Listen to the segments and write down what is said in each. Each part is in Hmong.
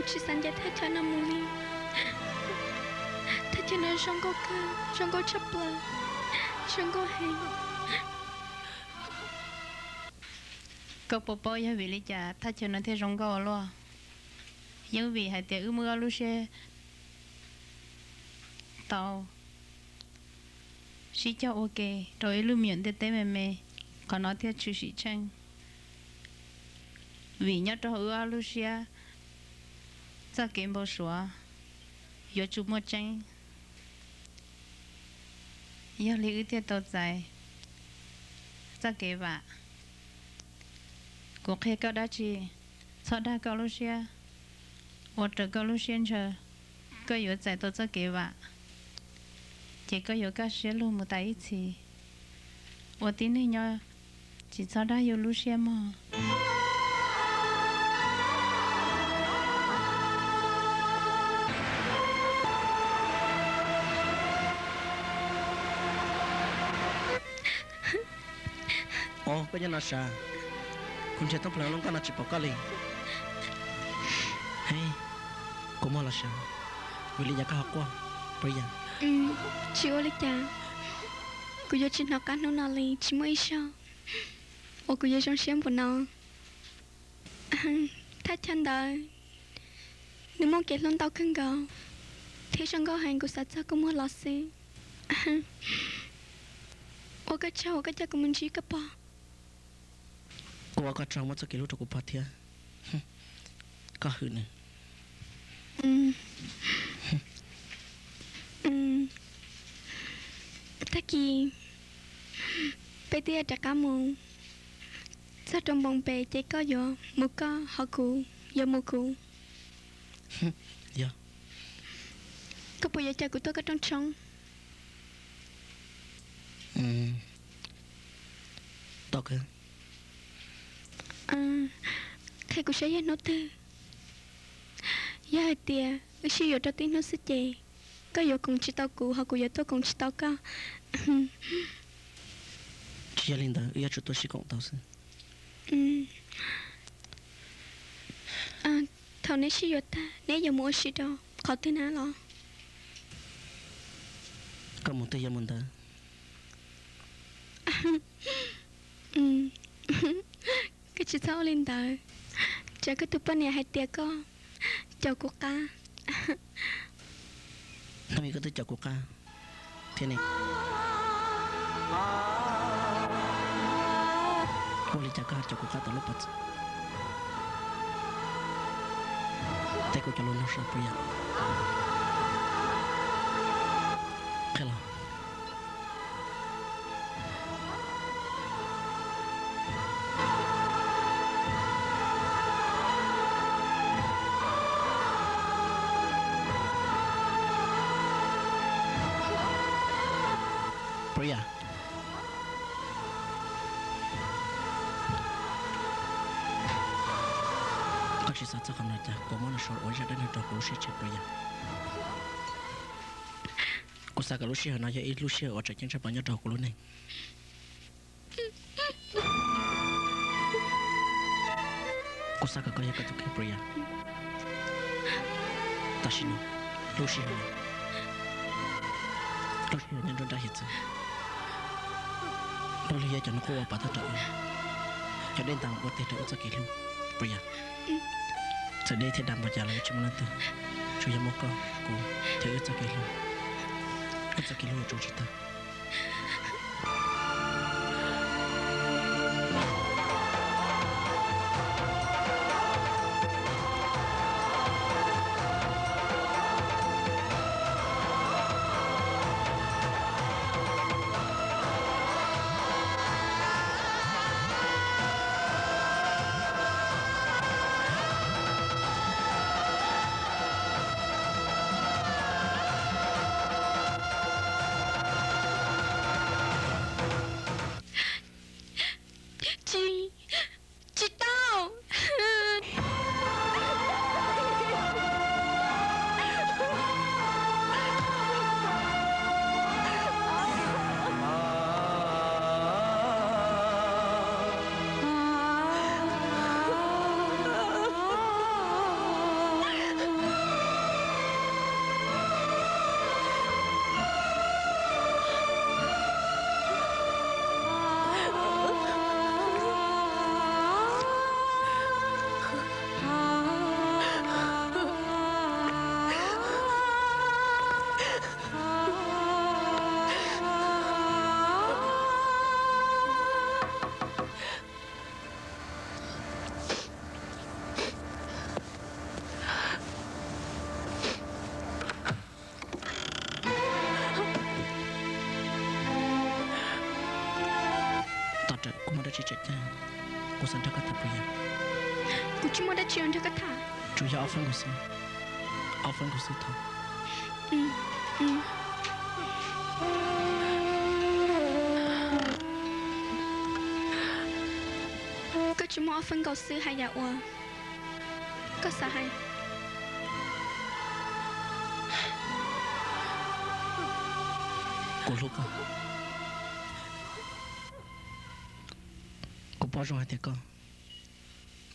Tsis xav ncaim thaj chaw no mus li. Thaj chaw no zoo nkauj kawg, zoo nkauj tshaj plaws, zoo nkauj heev. Koj puas paub yog vim li cas thaj chaw no thiaj zoo nkauj ua luaj? Yeej vim hais tias wb muaj ob lub siab tau sib cog ua ke rau ib lub me nyuam ntiaj teb me me, qhov no thiaj tshwm sim tsheej. Vim nyob rau hauv wb ob lub siab txoj kev npau suav yuav tsum muaj tseeb. Yog li wb thiaj tau txais txoj kev vam. Kuv qhia koj dab tsi, txhob dag koj lub siab, ua raws koj lub siab ntshaw, koj yuav txais tau txoj kev vam. Ces koj yuav kaj siab lug mus tas ib txhis, ua tib neeg nyob tsis txhob dag yus lub siab mog. Os, koj nyob no sav? Kuv nrhiav thoob plaws lub nkoj no tsis pom koj li. He, kua muag los sav, vim li cas koj ho quaj, Priya? Tsis ua li cas, kuv yuav tsis hnov qab hnub no li, tsis muaj ib zaug uas kuv yuav zoo siab npaum no. Thaj chaw ntawd nws muaj kev hlub ntau kawg nkaus, thiab zoo nkauj heev, kuv xav txog kua muag los xwb. Ua koj tsaug uas koj coj kuv mus ntsib koj pog. Kuv ua koj tsaug muab txoj kev hlub rau kuv pog thiab. Koj hwm nws. Tag kis peb twb yuav rov qab mus, txog rau Npoo Pes ces koj yuav mus koj, ho kuv yuav mus kuv. Yog. Koj puas yuav caw kuv tuaj koj rooj tshoob? Tau kawg. Qhia kuv saib yog hnub twg. Yog hais tias wb sib yuav rau tib hnub xwb ces koj yuav koom tsis tau kuv, ho kuv yuav tuaj koom tsis tau koj. Tsis yog li ntawd, wb yuav tsum tuaj sib koom tau xwb. Thaum neb sib yuav tag, neb yuav mus ua si rau qhov twg na los? Koj mus twg yuav mus ntawd. Koj tsis txhob ua li ntawd, tsam koj tus poj niam hais tias koj caum kuv qab. Hnub ib koj twb caum kuv qab thiab ne. Ua li cas koj ho caum kuv qab tom lub pob txha? Teb kuv cov lus no saib Priya. Qhia los. Priya, koj tsis xav txog qhov no cas? Kuv muab nws sau ua ib zaj dab neeg rau kuv lub siab tshiab Priya. Kuv xav kom lub sij hawm no yog ib lub sij hawm uas tseem ceeb tshaj plaws nyob rau hauv kuv lub neej. Kuv xav kom koj yog koj tus kheej Priya. Tam sim no, lub sij hawm no, lub sij hawm nyob nruab nrab hiav txwv, nrog lub hiav cov no quaj ua pov thawj rau wb, cov dej ntas ua teg rau wb txoj kev hlub Priya. Txawm dej thiab dav npaum cas los wb tsis muaj leej twg, tsuas yog muaj koj, kuv thiab wb txoj kev hlub. Wb txoj kev hlub yuav tsuas tsis tag. Kuv muaj dab tsi tseem ceeb, kuv xav nrog koj tham puas yog? Kuv tsis muaj dab tsi nrog koj tham. Tsuas yog ob feeb nkaus xwb, ob feeb nkaus xwb thov. Koj tsis muaj ob feeb nkaus xwb hais yam uas koj xav hais. Kuv hlub koj. Kuv paub zoo hais tias koj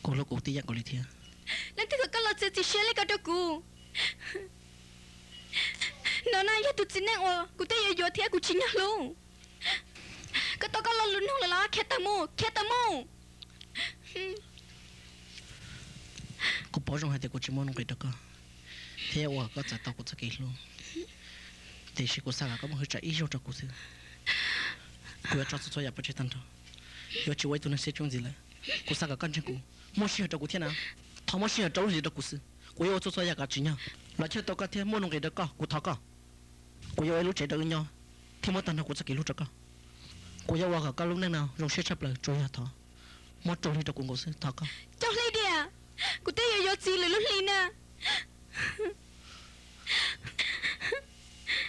kuj hlub kuv tib yam nkaus li thiab. Leej twg kom koj los txiav txim siab li ko rau kuv? No na yog tus txiv neej uas kuv twb yuav yuav thiab kuv tsim nyog hlub. Koj tau koj lo lus nug lawm los khiav tawm mus, khiav tawm mus. Kuv paub zoo hais tias kuv tsis muaj nuj nqis rau koj, thiab ua koj txais tau kuv txoj kev hlub, tiam sis kuv xav kom koj muaj hwj chim ib zaug rau kuv xwb. Kuv yuav tso txhua txhua yam pov tseg tag nrho, yuav tsis ua ib tug neeg siab cuab ntxiv lawm. Kuv xav kom koj ntseeg kuv, muaj sij hawm rau kuv thiab na. Thov muaj sij hawm rau lub hlis rau kuv xwb, kuv yuav ua txhua txhua yam kom tsim nyog los thiaj tau koj thiab muaj nuj nqis rau koj. Kuv thov koj, kuv yuav ua ib lub tsev rau wb nyob thiab muab tag nrho kuv txoj kev hlub rau koj. Kuv yuav ua kom koj lub neej no zoo siab tshaj plaws, tsuas yog thov muab cuaj hli rau kuv nkaus xwb, thov koj. Cuaj hli diam? Kuv twb yuav yuav txiv lwm lub hli na.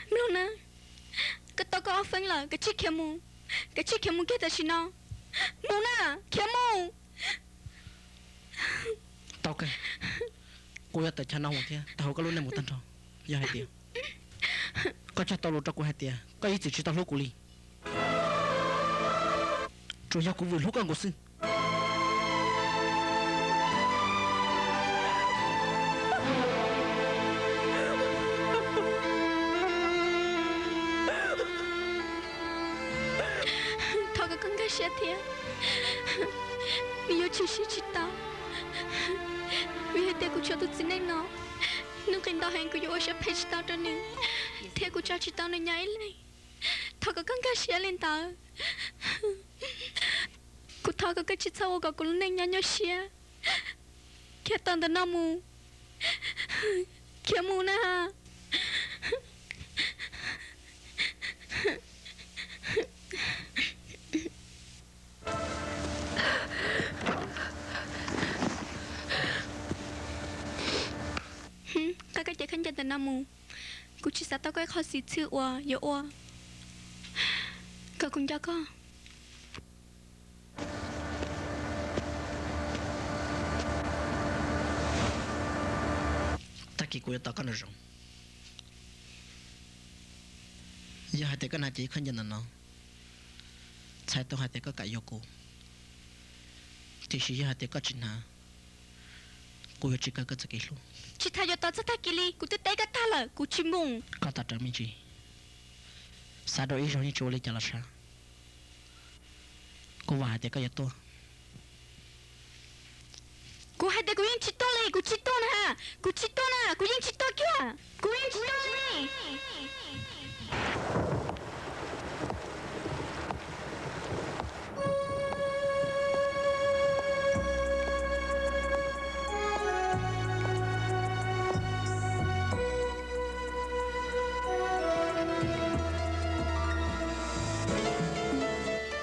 Mloog na, koj tau koj ob feeb lawm, koj tsij khiav mus, koj tsij khiav mus kiag tam sim no. Mus na, khiav mus. Tau kawg, kuv yuav tawm chaw no mus thiab tawm hauv koj lub neej mus tag nrho. Yog hais tias koj cog tau lus rau kuv hais tias koj ib txwm tsis tau hlub kuv li, tsuas yog kuv vwm hlub koj nkaus xwb. Thov kom koj nkag siab thiab, vim yuav tshwm sim tsis tau, vim hais tias kuv tshuav tus txiv neej no, nws qis ntau heev, kuv yuav ua siab phem tsis tau rau nws, thiab kuv tso tsis tau nws nyob ib leeg. Thov kom koj nkag siab li ntawd. Kuv thov kom koj tsis txhob ua kom kuv lub neej nyob nyuaj siab. Khiav tawm ntawm no mus. Khiav mus na. Qab koj cev khaub ncaws ntawm no mus, kuv tsis xav tau koj ib qho xwm txheej uas yuav ua kom kuv nco koj. Tag kis kuv yuav tos koj nraum zoov. Yog hais tias koj hnav cev khaub ncaws ntawm no, txhais tau hais tias koj kam yuav kuv, tiam sis yog hais tias koj tsis hnav, kuv yuav tsis kawg koj txoj kev hlub. Tsis tas yuav tos txog tag kis li, kuv twb teb koj tag lawm, kuv tsis mus. Koj tos rawv me ntsis, xav rau ib zaug yeej tsis ua li cas los sav. Kuv vam hais tias koj yuav tuaj. Kuv hais tias kuv yeej tsis tuaj li, kuv tsis tuaj na, kuv tsis tuaj na, kuv yeej tsis tuaj kiag, kuv yeej tsis tuaj li.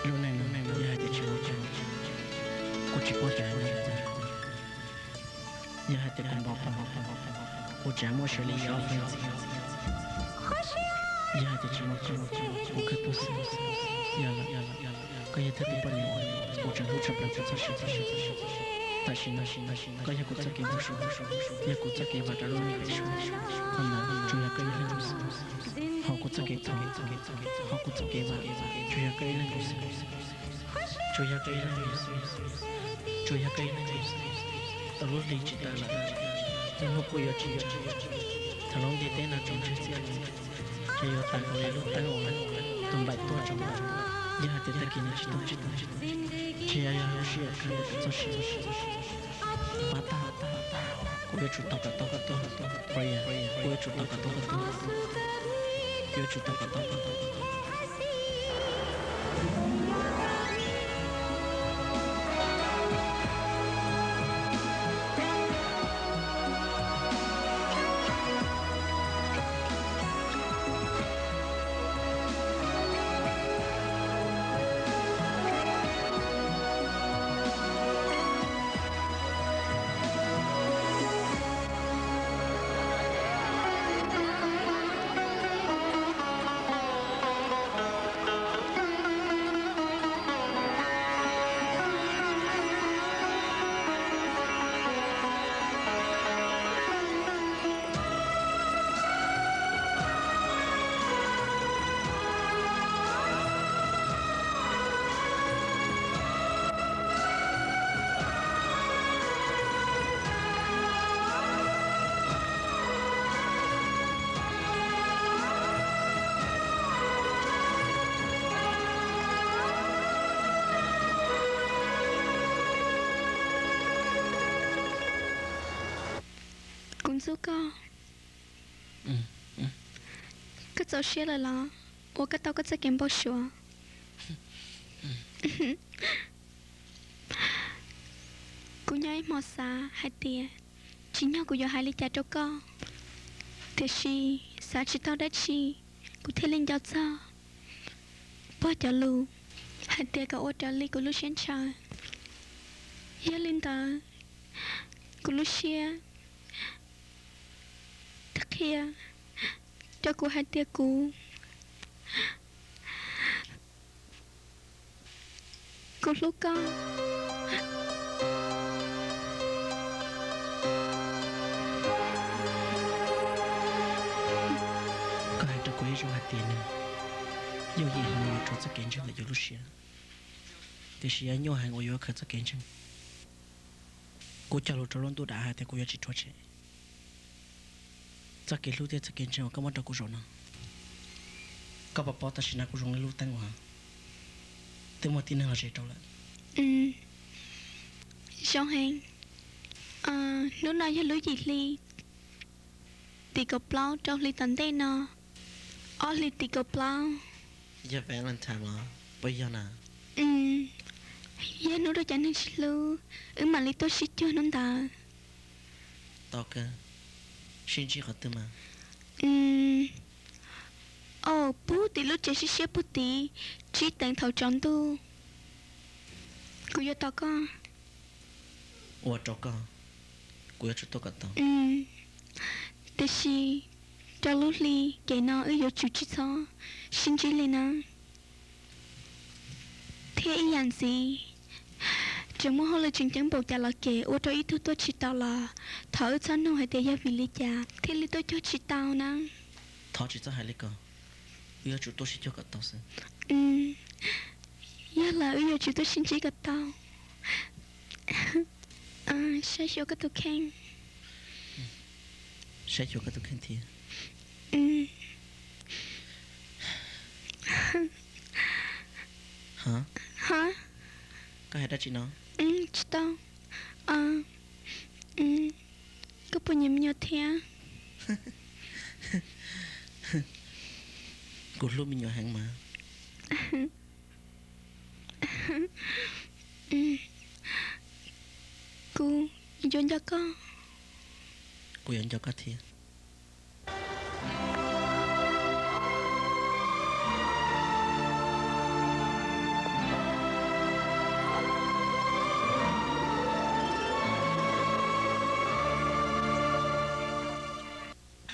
Lub neej no yog hais tias tsis muaj koj, kuv tsis paub xyov yuav ua li cas. Yog hais tias kuv npau taws, kuv tseem muaj siab li yog ob feeb ntxiv. Yog hais tias tsis muaj koj, kuv kawg tuag xwb. Yog lawm, koj yog thawj tus poj niam uas kuv tseem hlub tshaj plaws kuv txoj sia. Tam sim no koj yog kuv txoj kev npau suav, yog kuv txoj kev vam rau lub neej pem suab. Qhov ntawd tsuas yog koj ib leeg xwb, hauv kuv txoj kev thov, hauv kuv txoj kev vam, tsuas yog koj ib leeg xwb. Tsuas yog koj ib leeg xwb, tsuas yog koj ib leeg xwb. Tau lub hli tsis tawm lawm, lub hnub kuj yuav tsis ntsws, thaum lub ntiaj teb no tsaus ntsws txiaj lawm, ces yuav tawm nkaus li lub teeb uas tus nplaim tuaj tsaus ntuj. Yog hais tias tag kis nws tsis tuaj, tsis yog lub sij hawm kawg rau kuv txoj sia. Pab tag, kuv yuav tsum tos kom tau koj tuaj, kuv yuav tsum tos kom tau koj tuaj, kuv yuav tsum tos kom tau koj tuaj. Xub koj, koj txaus siab lawm los? Ua koj tau koj txoj kev npau suav. Kuv nyob ib hmo xav hais tias tsim nyog kuv yuav hais li cas rau koj, tiam sis xav tsis tau dab tsi, kuv thiaj li nco txog pog cov lus hais tias kom ua raws li kuv lub siab ntshaw. Yog li ntawd, kuv lub siab twb qhia rau kuv hais tias kuv, kuv hlub koj. Koj hais rau kuv ib zaug hais tias nws yooj yim heev yuav rhuav txoj kev ntseeg ntawm yus lub siab, tiam sis yog nyuaj heev uas yuav khaws txoj kev ntseeg. Kuv cog lus rau lub ntuj dav hais tias kuv yuav tsis rhuav tshem. Txoj kev hlub thiab txoj kev ntseeg uas koj muab rau kuv zaum no, koj puas paub tam sim no kuv zoo li lub teeb uas twb muaj tib neeg los zes rau lawm? Zoo heev. Hnub no yog lub yim hli tim kaum plaub rau hli tom ntej no, ob hli tim kaum plaub. Yog Valentine los puas yog na? Yog hnub rau cov neeg tsis hlub, wb mam li tuaj sib cuag hnub ntawd. Tau kawg, sib ntsib qhov twg mas? Au, puag tim lub tsev siab siab puag tid, tsib teev thaum tsaus ntuj. Kuv yuav tos koj. Ua rau koj, kuv yuav tsum tuaj kom tau. Tiam sis rau lub hli kev no wb yuav tsum tsis txhob sib ntsib li na. Thiab ib yam ntxiv, tseem muaj hauj lwm tseem ceeb npaum cas los kev ua rau ib tug tuaj tsis tau los thov wb txhob nug hais tias yog vim li cas thiaj li tuaj cuag tsis tau na. Thov tsis txhob hais li ko, wb yuav tsum tuaj sib cuag kom tau xwb. Yog lawm wb yuav tsum tuaj sib ntsib kom tau. Saib xyuas koj tus kheej. Saib xyuas koj tus kheej thiab. Ha? Koj hais dab tsi no? Tsis tau. Koj puas nyiam me nyuam thiab? Kuv hlub me nyuam heev mas. Kuv yuav nco koj. Kuv yuav nco koj thiab.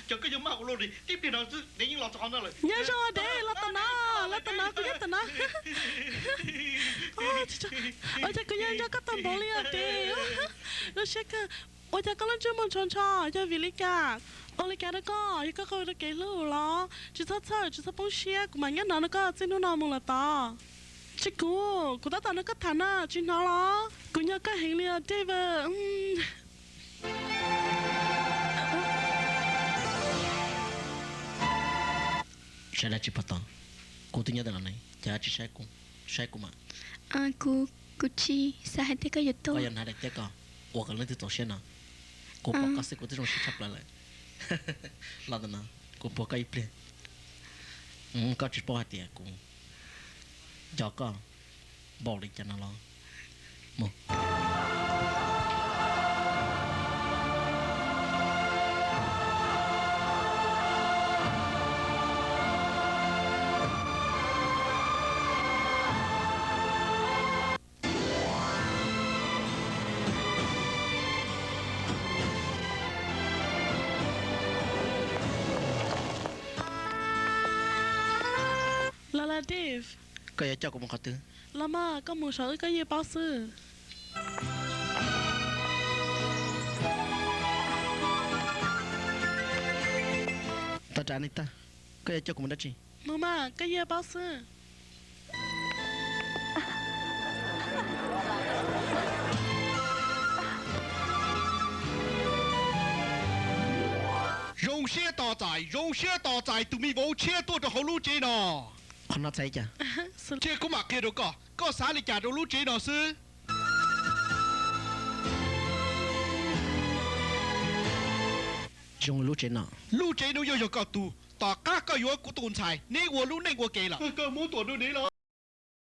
Cov koj yuav maj ua luaj li, tib pliag no xwb dev yeej los txog qhov no lawm. Nyob zoo dev, los tom no, los tom no, kuv nyob tom no. Ua cas kuv nyob nco koj tau npaum li os dev. Zoo siab kawg. Ua cas koj lub ntsej muag ntsho ntsho, yog vim li cas? Ua li cas rau koj? Yog koj qaug rau kev hlub los? Tsis txhob txhawj, tsis txhob poob siab, kuv mam nyob no nrog koj txij hnub no mus lawm tod. Tsis kuv, kuv tab tom nrog koj tham na, tsis hnov los? Kuv nco koj heev li os David. Saib dab tsi pov tom? Kuv twb nyob ntawm no ne, cas tsis saib kuv? Saib kuv mas. Kuv, kuv tsis xav hais tias koj yuav tuaj. Koj yuav hnav daim tiab ko ua kom leej twg txaus siab no. Kuv pom koj xwb kuv twb zoo siab tshaj plaws lawm. Los ntawm no, kuv puag koj ib pliag. Koj tsis paub hais tias kuv nco koj npaum li cas no los? Mus. Los los Dave. Koj yuav coj kuv mus qhov twg? Los mas, koj mus saum wb koj yeej paub xwb. Tau, koj yuav coj kuv mus dab tsi? Mus mas, koj yeej paub xwb. Zoo siab tos txais, zoo siab tos txais tus me vauv tshiab tuaj rau hauv lub tsev no. Qhov no txhais cas? Cia kuv mam qhia rau koj, koj xav li cas rau lub tsev no xwb. Zoo lub tsev no, lub tsev no yuav yog koj tug. Tom qab koj yuav kuv tus ntxhais, neb ua lub neej ua ke lawm. Koj muab tuam rau neb los?